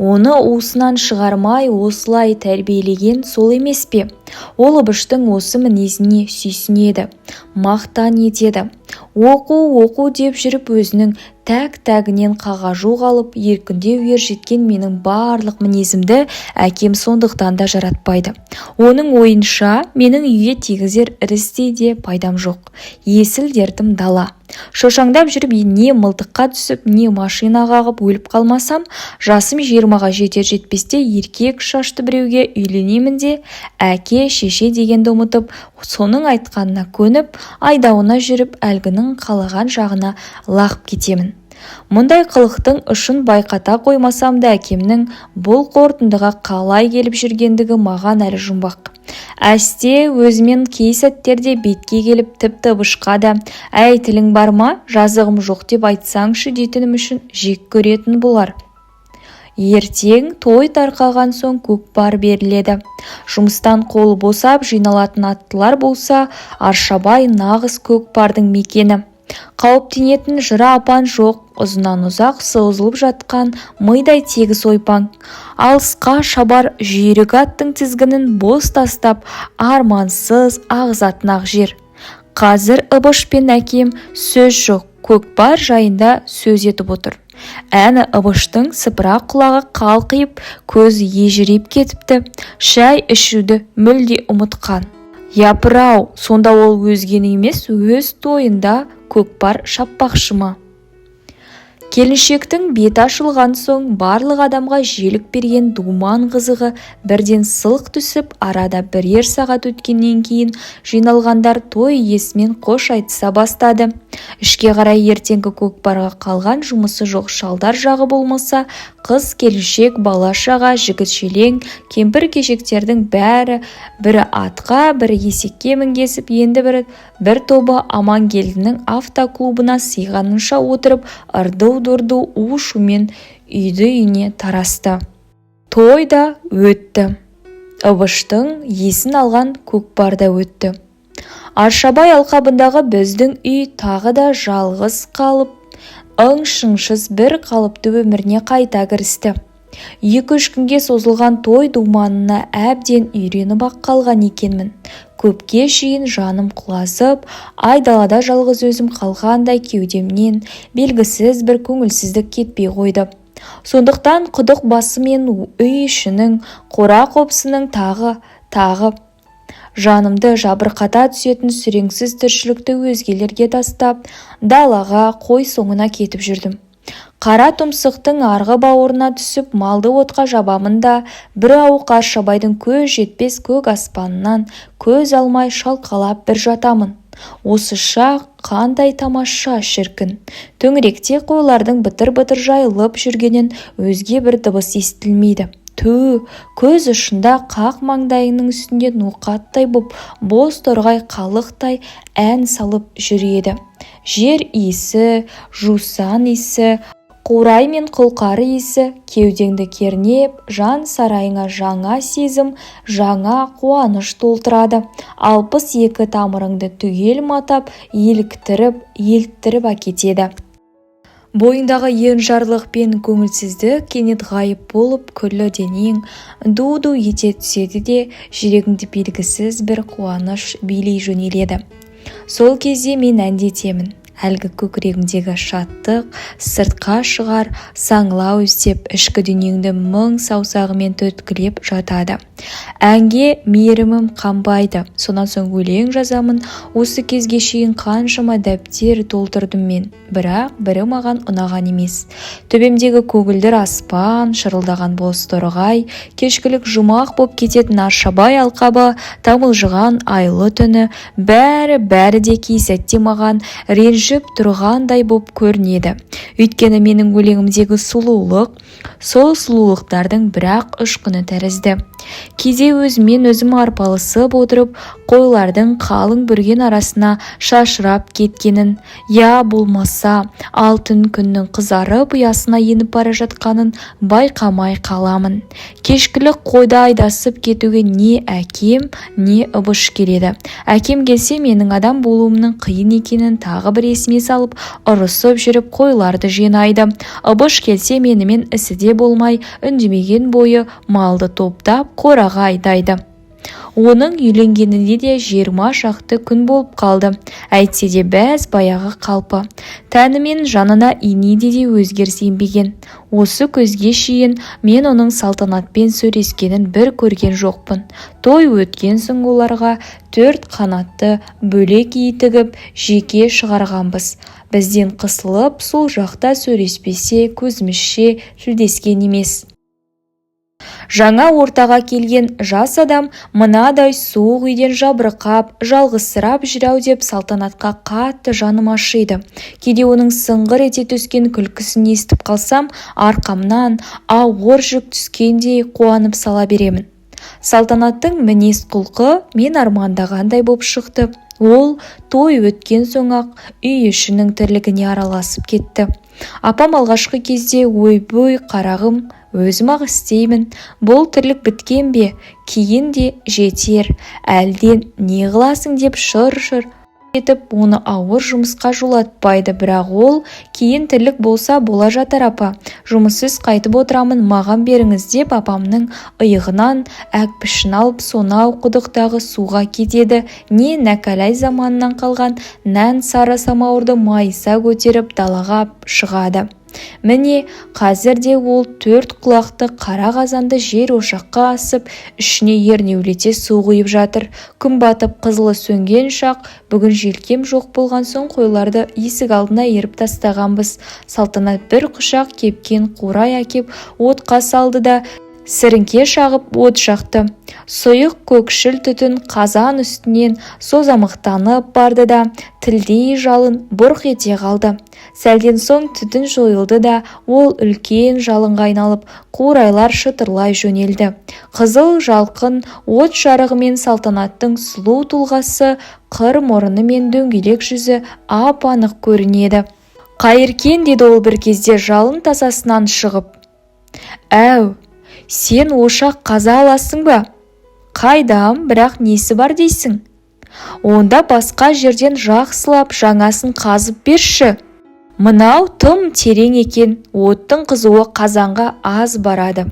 Оны уысынан шығармай осылай тәрбиелеген сол емес пе? Ол Ыбыштың осы мінезіне сүйсінеді, мақтан етеді. Оқу, оқу деп жүріп өзінің тәк-тәгінен қағажу қалып, еркіндеу ер жеткен менің барлық мінезімді әкем сондықтан да жаратпайды. Оның ойынша, менің үйге тигізер ірістей де пайдам жоқ. Есіл дертім дала. Шошаңдап жүріп не мылтыққа түсіп, не машина қағып өліп қалмасам, жасым 20-ға жетер жетпесте еркек шашты біреуге үйленемін де, әке шеше дегенді ұмытып, соның айтқанына көніп, айдауына жүріп, әлгінің қалаған жағына лағып кетемін. Мұндай қылықтың ұшын байқата қоймасам да, әкемнің бұл қорытындыға қалай келіп жүргендігі маған әлі жұмбақ. Әсте өзімен кей сәттерде бетке келіп, тіпті Ыбышқа да «Әй, тілің бар ма, жазығым жоқ деп айтсаңшы» дейтінім үшін жек көретін болар. Ертең той тарқаған соң көкпар беріледі. Жұмыстан қолы босап жиналатын аттылар болса, Аршабай нағыз көкпардың мекені. Қауіптенетін жыра апан жоқ, ұзыннан ұзақ созылып жатқан мидай тегіс ойпаң. Алысқа шабар жүйрік аттың тізгінін бос тастап, армансыз ағызатын ақ жер. Қазір Ыбыш пен әкем сөз жоқ, көкпар жайында сөз етіп отыр. Әні Ыбыштың сыпыра құлағы қалқиып, көзі ежірейіп кетіпті. Шай ішуді мүлде ұмытқан. Япырау, сонда ол өзгені емес, өз тойында көкпар шаппақшы ма? Келіншектің беті ашылған соң барлық адамға желік берген думан қызығы бірден сылқ түсіп, арада бірер сағат өткеннен кейін жиналғандар той иесімен қош айтыса бастады. Ішке қарай ертеңгі көкпарға қалған жұмысы жоқ шалдар жағы болмаса, қыз келіншек, бала-шаға, жігіт-желең, кемпір-кешектердің бәрі бірі атқа, бірі есекке мінгесіп, енді бірі бір тобы Амангелдінің автоклубына сыйғанынша отырып, ырду-дырду у-шумен үйді-үйіне тарасты. Той да өтті. Ыбыштың есін алған көкпар да өтті. Аршабай алқабындағы біздің үй тағы да жалғыз қалып, ың-шыңсыз бір қалыпты өміріне қайта кірісті. 2-3 күнге созылған той думанына әбден үйреніп-ақ қалған екенмін. Көпке шейін жаным құлазып, айдалада жалғыз өзім қалғандай кеудемнен белгісіз бір көңілсіздік кетпей қойды. Сондықтан құдық басы мен үй ішінің, қора-қопсының тағы жанымды жабырқата түсетін сүреңсіз тіршілікті өзгелерге тастап, далаға қой соңына кетіп жүрдім. Қара тұмсықтың арғы бауырына түсіп, малды отқа жабамын да, бір ауық Аршабайдың көз жетпес көк аспанынан көз алмай шалқалап бір жатамын. Осы шақ қандай тамаша шіркін! Төңіректе қойлардың бытыр-бытыр жайылып жүргенінен өзге бір дыбыс естілмейді. Түу, көз ұшында қақ маңдайыңның үстінде ноқаттай боп боз торғай қалықтай ән салып жүр еді. Жер иісі, жусан иісі, қурай мен құлқары иісі кеудеңді кернеп, жан сарайыңа жаңа сезім, жаңа қуаныш толтырады. 62 тамырыңды түгел матап, еліктіріп, елттіріп әкетеді. Бойыңдағы енжарлық пен көңілсіздік кенет ғайып болып, күллі денең ду-ду ете түседі де, жүрегіңді белгісіз бір қуаныш билей жөнеледі. Сол кезде мен әндетемін. Әлгі көкірегімдегі шаттық сыртқа шығар саңылау іздеп, ішкі дүниеңді мың саусағымен түрткілеп жатады. Әнге мейірімім қанбайды. Сонан соң өлең жазамын. Осы кезге шейін қаншама дәптер толтырдым мен, бірақ бірі маған ұнаған емес. Төбемдегі көгілдір аспан, шырылдаған бозторғай, кешкілік жұмақ боп кететін Аршабай алқабы, тамылжыған айлы түні, бәрі-бәрі де кей сәтте маған ренжіп тұрғандай боп көрінеді. Өйткені менің өлеңімдегі сұлулық сол сұлулықтардың бір-ақ ұшқыны тәрізді. Кейде өзіммен өзім арпалысып отырып, қойлардың қалың бүрген арасына шашырап кеткенін, я болмаса алтын күннің қызарып ұясына еніп бара жатқанын байқамай қаламын. Кешкілік қойды айдасып кетуге не әкем, не Ыбыш келеді. Әкем келсе, менің адам болуымның қиын екенін тағы бір есіме салып, ұрысып жүріп қойларды жинайды. Ыбыш келсе, менімен ісі де болмай, үндемеген бойы малды топтап қораға айдайды. Оның үйленгеніне де 20 шақты күн болып қалды. Әйтсе де бәз баяғы қалпы. Тәні мен жанына инедей де өзгеріс енбеген. Осы күзге шейін мен оның Салтанатпен сөйлескенін бір көрген жоқпын. Той өткен соң оларға 4 қанатты бөлек үй тігіп, жеке шығарғанбыз. Бізден қысылып, сол жақта сөйлеспесе, көзімізше тілдескен емес. Жаңа ортаға келген жас адам мынадай суық үйден жабырқап, жалғызсырап жүр-ау деп Салтанатқа қатты жаным ашиды. Кейде оның сыңғыр ете түскен күлкісін естіп қалсам, арқамнан ауыр жүк түскендей қуанып сала беремін. Салтанаттың мінез-құлқы мен армандағандай боп шықты. Ол той өткен соң-ақ үй ішінің тірлігіне араласып кетті. Апам алғашқы кезде: «Ойбөй, қарағым, өзім-ақ істеймін, бұл тірлік біткен бе, кейін де жетер, әлден не қыласың?» деп шыр-шыр етіп, оны ауыр жұмысқа жолатпайды. Бірақ ол кейін тірлік болса бола жатар, апа, жұмыссыз қайтып отырамын, маған беріңіз деп апамның иығынан әкпішін алып, сонау құдықтағы суға кетеді, не нәкәлай заманынан қалған нән сары самауырды майыса көтеріп далаға шығады. Міне, қазір де ол 4 құлақты қара қазанды жер ошаққа асып, ішіне ернеулете су құйып жатыр. Күн батып қызылы сөнген шақ. Бүгін желкем жоқ болған соң қойларды есік алдына иіріп тастағанбыз. Салтанат бір құшақ кепкен қурай әкеп отқа салды да, сіріңке шағып от жақты. Сұйық көкшіл түтін қазан үстінен созамықтанып барды да, тілдей жалын бұрқ ете қалды. Сәлден соң түтін жойылды да, ол үлкен жалынға айналып, қурайлар шытырлай жөнелді. Қызыл жалқын от жарығымен Салтанаттың сұлу тұлғасы, қыр мұрыны мен дөңгелек жүзі ап-анық көрінеді. «Қайыркен», – деді ол бір кезде жалын тасасынан шығып. «Әу, сен ошақ қаза аласың ба?» «Қайдам, бірақ несі бар дейсің?» «Онда басқа жерден жақсылап жаңасын қазып берші. Мынау тым терең екен, оттың қызуы қазанға аз барады.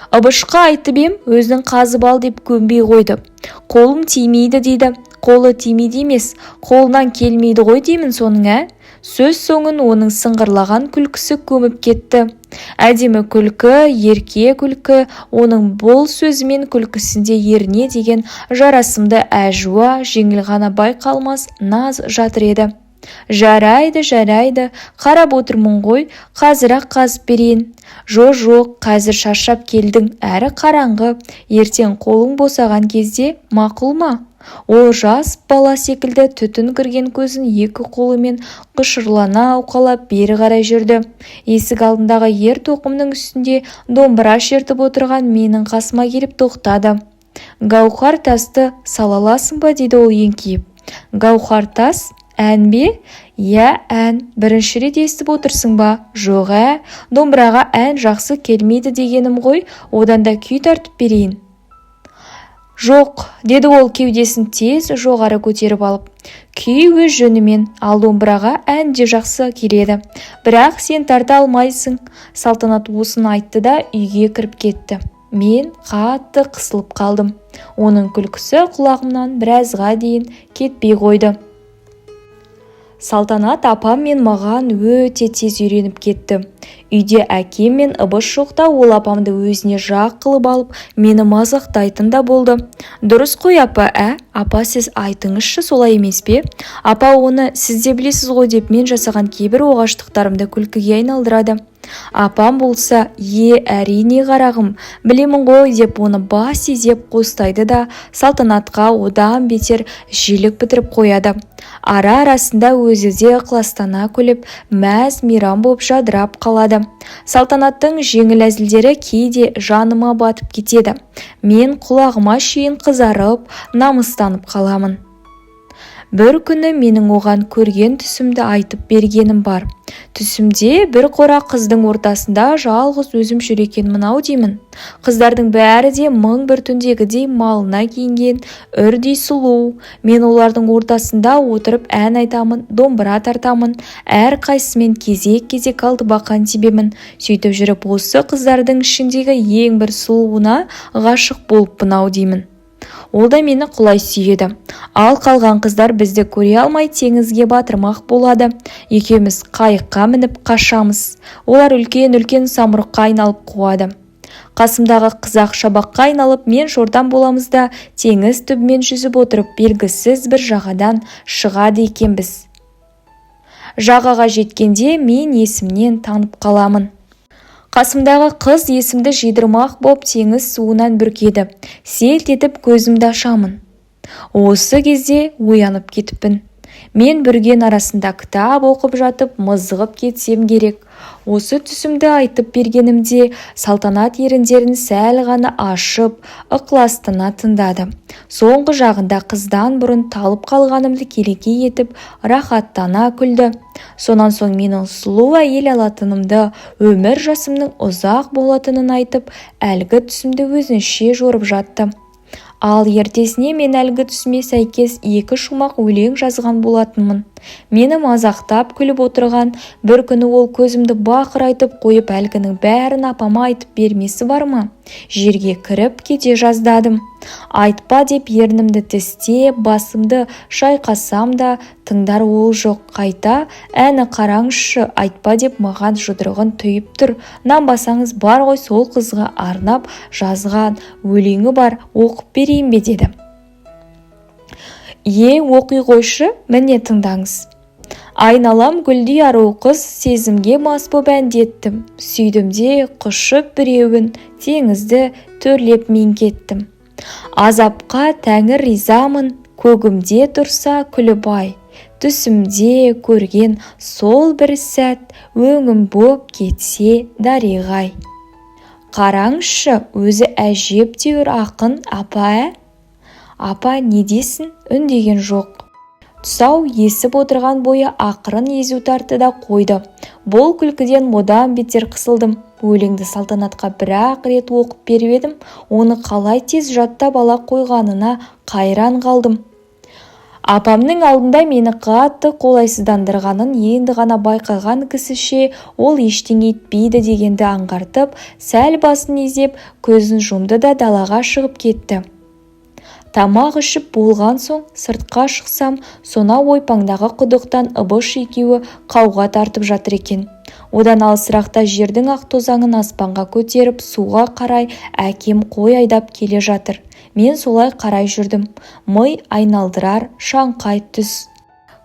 Ыбышқа айтып ем, өзің қазып ал деп көнбей қойды. Қолым тимейді дейді. Қолы тимейді емес, қолынан келмейді ғой деймін соның, ә?» Сөз соңын оның сыңғырлаған күлкісі көміп кетті. Әдемі күлкі, ерке күлкі. Оның бұл сөзі мен күлкісінде еріне деген жарасымды әжуа, жеңіл ғана байқалмас наз жатыр еді. «Жарайды, жарайды, қарап отырмын ғой, қазір-ақ қазып берейін». «Жо-жоқ, қазір шаршап келдің, әрі қараңғы, ертең қолың босаған кезде, мақұл ма?» Ол жас бала секілді түтін кірген көзін екі қолымен құшырлана уқалап бері қарай жүрді. Есік алдындағы ер тоқымның үстінде домбыра шертіп отырған менің қасыма келіп тоқтады. «Гауһар тасты сала аласың ба?» – деді ол еңкейіп. «Гауһар тас? Ән бе?» «Иә, ән. Бірінші рет естіп отырсың ба?» «Жоқ, ә, домбыраға ән жақсы келмейді дегенім ғой, одан да күй тартып берейін». «Жоқ», – деді ол кеудесін тез жоғары көтеріп алып. «Күй өз жөнімен, ал домбыраға ән де жақсы келеді. Бірақ сен тарта алмайсың». Салтанат осыны айтты да үйге кіріп кетті. Мен қатты қысылып қалдым. Оның күлкісі құлағымнан біразға дейін кетпей қойды. Салтанат апам мен маған өте тез үйреніп кетті. Үйде әкем мен Ыбыш жоқта ол апамды өзіне жақ қылып алып, мені мазақтайтын да болды. Дұрыс қой, апа, ә? Апа, сіз айтыңызшы, солай емес пе? Апа, оны сіз де білесіз ғой, деп мен жасаған кейбір оғаштықтарымды күлкіге айналдырады. Апам болса, «Е, әрине, қарағым, білемін ғой», деп оны бас изеп қостайды да, Салтанатқа одан бетер желік бітіріп қояды. Ара-арасында өзі де ықыластана күліп, мәз-мейрам боп жадырап қалады. Салтанаттың жеңіл әзілдері кейде жаныма батып кетеді. Мен құлағыма шейін қызарып, намыстанып қаламын. Бір күні менің оған көрген түсімді айтып бергенім бар. Түсімде бір қора қыздың ортасында жалғыз өзім жүр екенмін ау деймін. Қыздардың бәрі де мың бір түндегідей малына киінген, үрдей сұлу. Мен олардың ортасында отырып ән айтамын, домбыра тартамын, әрқайсысымен кезек-кезек алтыбақан тебемін. Сөйтіп жүріп осы қыздардың ішіндегі ең бір сұлуына ғашық болыппын ау деймін. Ол да мені құлай сүйеді. Ал қалған қыздар бізді көре алмай теңізге батырмақ болады. Екеуміз қайыққа мініп қашамыз. Олар үлкен-үлкен самұрыққа айналып қуады. Қасымдағы қызақ шабаққа айналып, мен жортан боламыз да, теңіз түбімен жүзіп отырып белгісіз бір жағадан шығады екенбіз. Жағаға жеткенде мен есімнен танып қаламын. Қасымдағы қыз есімді жидырмақ боп теңіз суынан бүркеді. Селт етіп көзімді ашамын. Осы кезде оянып кетіппін. Мен бүрген арасында кітап оқып жатып мызғып кетсем керек. Осы түсімді айтып бергенімде Салтанат еріндерін сәл ғана ашып, ықыластана тыңдады. Соңғы жағында қыздан бұрын талып қалғанымды келеке етіп, рахаттана күлді. Сонан соң менің сұлу әйел алатынымды, өмір жасымның ұзақ болатынын айтып, әлгі түсімді өзінше жорып жатты. Ал ертесіне мен әлгі түсіме сәйкес 2 шумақ өлең жазған болатынмын. Мені мазақтап күліп отырған бір күні ол көзімді бақырайтып қойып, әлгінің бәрін апама айтып бермесі бар ма? Жерге кіріп кете жаздадым. Айтпа деп ернімді тістеп, басымды шайқасам да тыңдар ол жоқ. Қайта, әні қараңызшы, айтпа деп маған жұдырығын түйіп тұр. Нанбасаңыз бар ғой, сол қызға арнап жазған өлеңі бар, оқып берейін бе, деді. Е, оқи қойшы, міне тыңдаңыз. Айналам гүлдей ару қыз, сезімге мас боп әндеттім. Сүйдім де құшып біреуін, теңізді төрлеп мен кеттім. Азапқа тәңір ризамын, көгімде тұрса күліп ай. Түсімде көрген сол бір сәт, өңім боп кетсе дариғай. Қараңызшы, өзі әжептәуір ақын апа, ә? Апа не десін, үндеген жоқ. Тұсау есіп отырған бойы ақырын езу тартты да қойды. Бұл күлкіден одан бетер қысылдым. Өлеңді Салтанатқа бір-ақ рет оқып беріп едім, оны қалай тез жаттап ала қойғанына қайран қалдым. Апамның алдында мені қатты қолайсыздандырғанын енді ғана байқаған кісіше ол ештеңе етпейді дегенді аңғартып, сәл басын изеп, көзін жұмды да далаға шығып кетті. Тамақ ішіп болған соң сыртқа шықсам, сонау ойпаңдағы құдықтан Ыбыш екеуі қауға тартып жатыр екен. Одан алысырақта жердің ақ тозаңын аспанға көтеріп, суға қарай әкем қой айдап келе жатыр. Мен солай қарай жүрдім. Ми айналдырар шаңқай түс.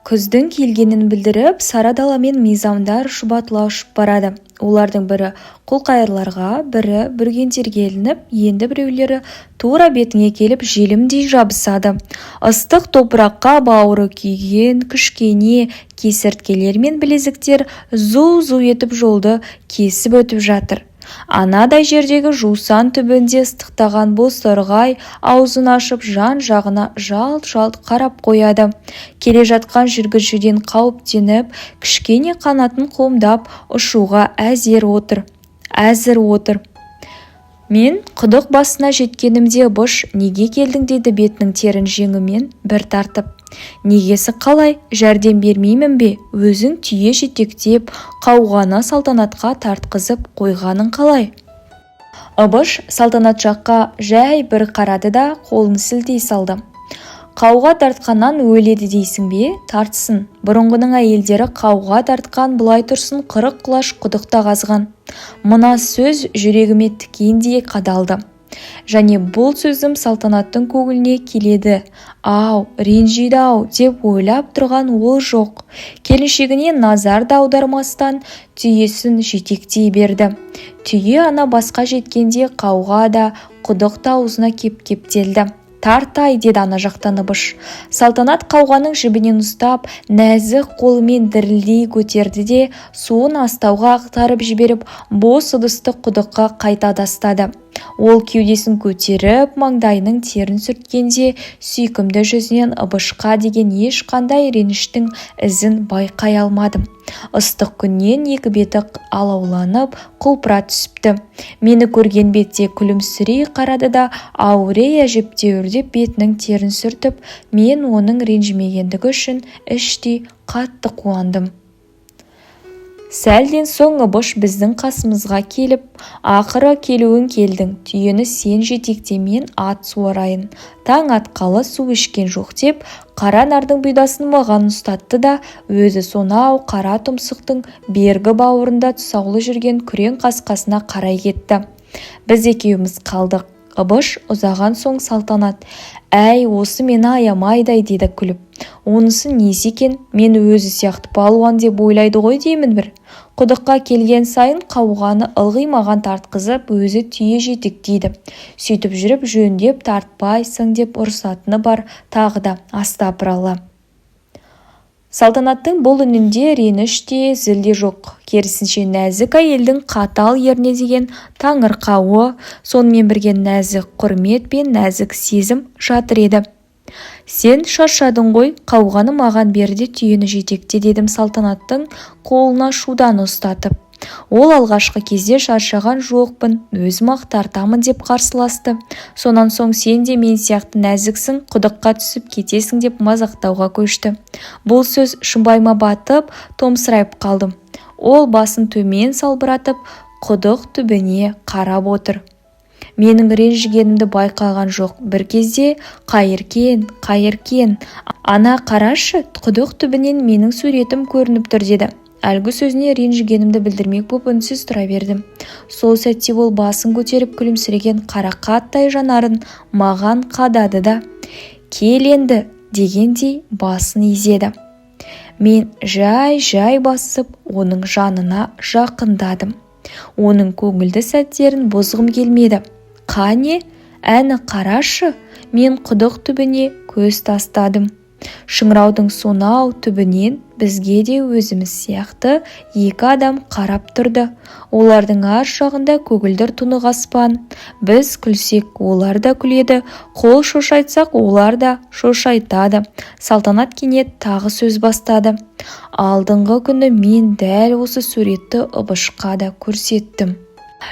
Күздің келгенін білдіріп, сары даламен мизамдар шұбатыла ұшып барады. Олардың бірі құлқайырларға, бірі бүргендерге ілініп, енді біреулері тура бетіңе келіп желімдей жабысады. Ыстық топыраққа бауыры күйген кішкене кесірткелер мен білезіктер зу-зу етіп жолды кесіп өтіп жатыр. Анадай жердегі жусан түбінде ыстықтаған бозторғай аузын ашып жан-жағына жалт-жалт қарап қояды. Келе жатқан жүргіншіден қауіптеніп, кішкене қанатын қомдап ұшуға әзір отыр. Мен құдық басына жеткенімде Ыбыш «Неге келдің?» деді бетінің терін жеңімен бір тартып. Негесі қалай, жәрдем бермеймін бе, өзің түйе жетектеп, қауғаны Салтанатқа тартқызып қойғаның қалай? Ыбыш Салтанат жаққа жай бір қарады да қолын сілтей салды. Қауға тартқаннан өледі дейсің бе? Тартсын. Бұрынғының әйелдері қауға тартқан былай тұрсын, 40 құлаш құдық та қазған. Мына сөз жүрегіме тікендей қадалды. Және бұл сөзім Салтанаттың көңіліне келеді ау, ренжиді-ау деп ойлап тұрған ол жоқ. Келіншегіне назар да аудармастан түйесін жетектей берді. Түйе ана басқа жеткенде қауға да, құдық та аузына кеп кептелді. «Тартай», – деді ана жақтан Ыбыш. Салтанат қауғаның жібінен ұстап, нәзік қолымен дірілдей көтерді де, суын астауға ақтарып жіберіп, бос ыдысты құдыққа қайта тастады. Ол кеудесін көтеріп, маңдайының терін сүрткенде сүйкімді жүзінен Ыбышқа деген ешқандай реніштің ізін байқай алмадым. Ыстық күннен екі беті алауланып, құлпыра түсіпті. Мені көрген бетте күлімсірей қарады да, аурей әжептәуірдеп бетінің терін сүртіп, мен оның ренжімегендігі үшін іштей қатты қуандым. Сәлден соң Ыбыш біздің қасымызға келіп: «Ақыры келуің келдің, түйені сен жетекте, мен ат суарайын, таң атқалы су ішкен жоқ», – деп, қара нардың бұйдасын маған ұстатты да, өзі сонау қара тұмсықтың бергі бауырында тұсаулы жүрген күрең қасқасына қарай кетті. Біз екеуміз қалдық. Ыбыш ұзаған соң Салтанат: «Әй, осы мені аямайды-ай», – деді күліп. «Онысы несі екен, мені өзі сияқты палуан деп ойлайды ғой деймін бір. Құдыққа келген сайын қауғаны ылғи маған тартқызып, өзі түйе жетектейді. Сөйтіп жүріп жөндеп тартпайсың деп ұрсатыны бар тағы да, астапыралла». Салтанаттың бұл үнінде реніш те, зіл де жоқ. Керісінше, нәзік әйелдің қатал еріне деген таңырқауы, сонымен бірге нәзік құрмет пен нәзік сезім жатыр еді. «Сен шаршадың ғой, қауғаны маған бер де, түйені жетекте», – дедім Салтанаттың қолына шуданы ұстатып. Ол алғашқы кезде «Шаршаған жоқпын, өзім-ақ тартамын» деп қарсыласты. Сонан соң «Сен де мен сияқты нәзіксің, құдыққа түсіп кетесің» деп мазақтауға көшті. Бұл сөз шымбайыма батып, томсырайып қалдым. Ол басын төмен салбыратып, құдық түбіне қарап отыр. Менің ренжігенімді байқаған жоқ. Бір кезде: «Қайыркен, Қайыркен, ана қарашы, құдық түбінен менің суретім көрініп тұр», – деді. Әлгі сөзіне ренжігенімді білдірмек боп үнсіз тұра бердім. Сол сәтте ол басын көтеріп, күлімсіреген қарақаттай жанарын маған қадады да, «Кел енді» дегендей басын изеді. Мен жай-жай басып, оның жанына жақындадым. Оның көңілді сәттерін бұзғым келмеді. «Қане, әні қарашы». Мен құдық түбіне көз тастадым. Шыңыраудың сонау түбінен бізге де өзіміз сияқты екі адам қарап тұрды. Олардың ар жағында көгілдір тұнық аспан. Біз күлсек, олар да күледі, қол шошайтсақ, олар да шошайтады. Салтанат кенет тағы сөз бастады: «Алдыңғы күні мен дәл осы суретті Ыбышқа да көрсеттім».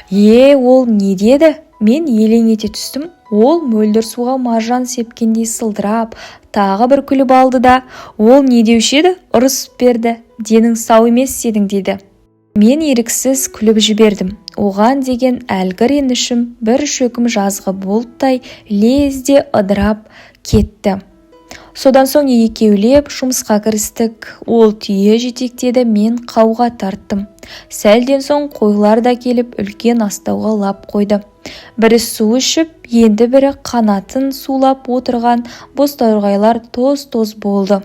«Е, ол не деді?» Мен елең ете түстім. Ол мөлдір суға маржан сепкендей сылдырап, тағы бір күліп алды да: «Ол не деуші еді, ұрысып берді, денің сау емес сенің деді». Мен еріксіз күліп жібердім. Оған деген әлгі ренішім бір шөкім жазғы бұлттай лезде ыдырап кетті. Содан соң екеулеп жұмысқа кірістік. Ол түйе жетектеді, мен қауға тарттым. Сәлден соң қойлар да келіп, үлкен астауға лап қойды. Бірі су ішіп, енді бірі қанатын сулап отырған бозторғайлар тоз-тоз болды.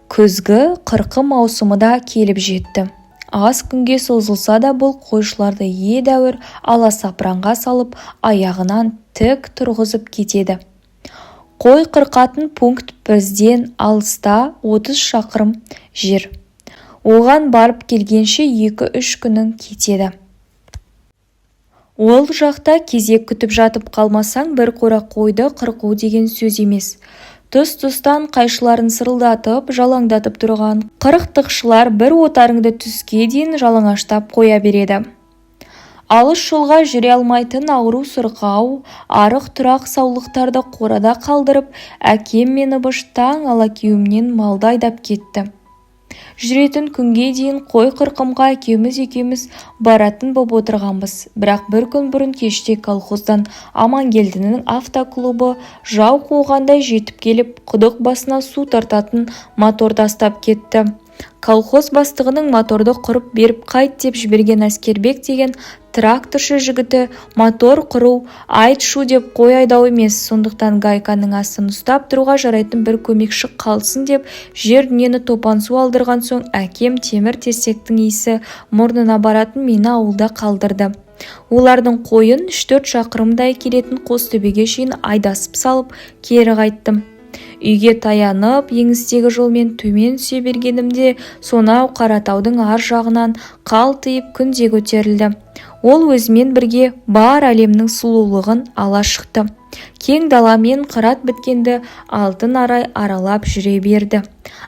Күзгі қырқы маусымы да келіп жетті. Аз күнге созылса да, бұл қойшыларды едәуір аласапыранға салып, аяғынан тік тұрғызып кетеді. Қой қырқатын пункт бізден алыста, 30 шақырым жер. Оған барып келгенше 2-3 күнің кетеді. Ол жақта кезек күтіп жатып қалмасаң, бір қора қойды қырқу деген сөз емес. Тұс-тұстан қайшыларын сырылдатып, жалаңдатып тұрған қырықтықшылар бір отарыңды түске дейін жалаңаштап қоя береді. Алыс жолға жүре алмайтын ауру-сырқау, арық-тұрақ саулықтарды қорада қалдырып, әкем мен Ыбыш таң алакеуімнен малды айдап кетті. Жүретін күнге дейін қой қырқымға әкеміз екеуміз баратын боп отырғанбыз. Бірақ бір күн бұрын кеште колхоздан Амангелдінің автоклубы жау қуғандай жетіп келіп, құдық басына су тартатын моторды ұстап кетті. Колхоз бастығының моторды құрып беріп қайт деп жіберген Әскербек деген тракторшы жігіті мотор құру айт-шу деп қой айдау емес, сондықтан гайканың астын ұстап тұруға жарайтын бір көмекші қалсын деп, жер-дүниені топан су алдырған соң әкем темір-терсектің иісі мұрнына баратын мені ауылда қалдырды. Олардың қойын 3-4 шақырымдай келетін Қостөбеге шейін айдасып салып, кері қайттым. Үйге таянып, еңістегі жолмен төмен түсе бергенімде, сонау Қаратаудың ар жағынан қалтиып күн де көтерілді. Ол өзімен бірге бар әлемнің сұлулығын ала шықты. Кең даламен қырат біткенді алтын арай аралап жүре берді.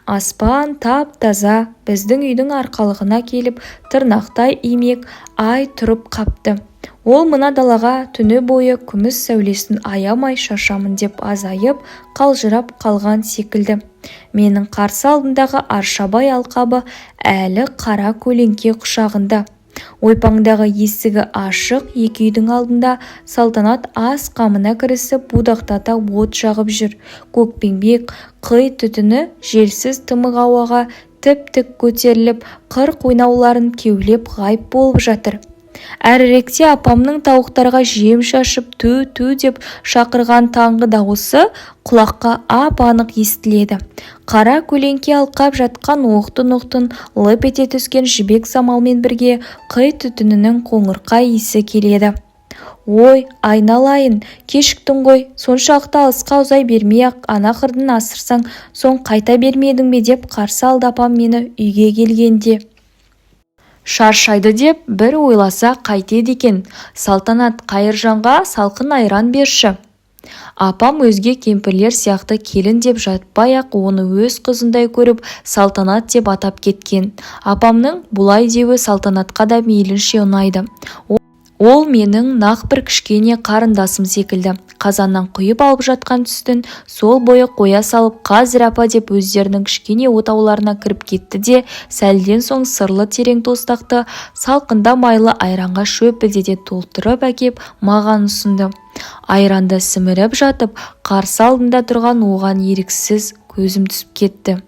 Аспан тап-таза, біздің үйдің арқалығына келіп тырнақтай имек ай тұрып қапты. Ол мына далаға түні бойы күміс сәулесін аямай шашамын деп азайып, қалжырап қалған секілді. Менің қарсы алдымдағы Аршабай алқабы әлі қара көлеңке құшағында. Ойпаңдағы есігі ашық екі үйдің алдында Салтанат ас қамына кірісіп, будақтата от жағып жүр. Көкпеңбек қи түтіні желсіз тымық ауаға тіп-тік көтеріліп, қыр қойнауларын кеулеп ғайып болып жатыр. Әріректе апамның тауықтарға жем шашып, ту-ту деп шақырған таңғы дауысы құлаққа ап-анық естіледі. Қара көлеңке алқап жатқан оқтын-оқтын лып ете түскен жібек самалмен бірге қи түтінінің қоңырқай иісі келеді. Ой, айналайын, кешіктің ғой, соншалықты алысқа ұзай бермей-ақ ана қырдың асырсаң соң қайта бермедің бе, деп қарсы алды апам мені үйге келгенде. Шаршайды деп бір ойласа қайтеді екен. Салтанат, Қайыржанға салқын айран берші. Апам өзге кемпірлер сияқты келін деп жатпай-ақ, оны өз қызындай көріп, Салтанат деп атап кеткен. Апамның бұлай деуі Салтанатқа да мейлінше ұнайды. Ол менің нақ бір кішкене қарындасым секілді. Қазаннан құйып алып жатқан сүтін сол бойы қоя салып, қазір, апа, деп өздерінің кішкене отауларына кіріп кетті де, сәлден соң сырлы терең тостақты салқында майлы айранға шөпілдете толтырып әкеп маған ұсынды. Айранды сіміріп жатып, қарсы алдында тұрған оған еріксіз көзім түсіп кетті.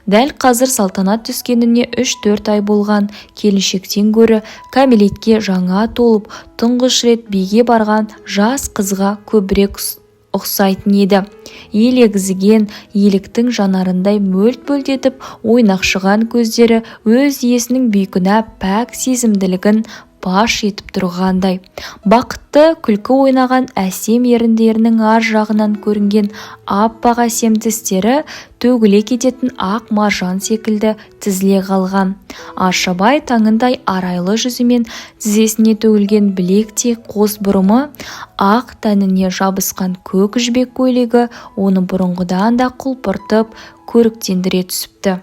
Дәл қазір Салтанат түскеніне 3-4 ай болған келіншектен гөрі кәмелетке жаңа толып, тұңғыш рет биге барған жас қызға көбірек ұқсайтын еді. Елегізіген еліктің жанарындай мөлт-мөлт етіп ойнақшыған көздері өз иесінің бейкүнә пәк сезімділігін паш етіп тұрғандай. Бақытты күлкі ойнаған әсем еріндерінің ар жағынан көрінген аппақ әсем тістері төгіле кететін ақ маржан секілді тізіле қалған. Аршабай таңындай арайлы жүзі мен тізесіне төгілген білектей қос бұрымы, ақ тәніне жабысқан көк жібек көйлегі оны бұрынғыдан да құлпыртып, көріктендіре түсіпті.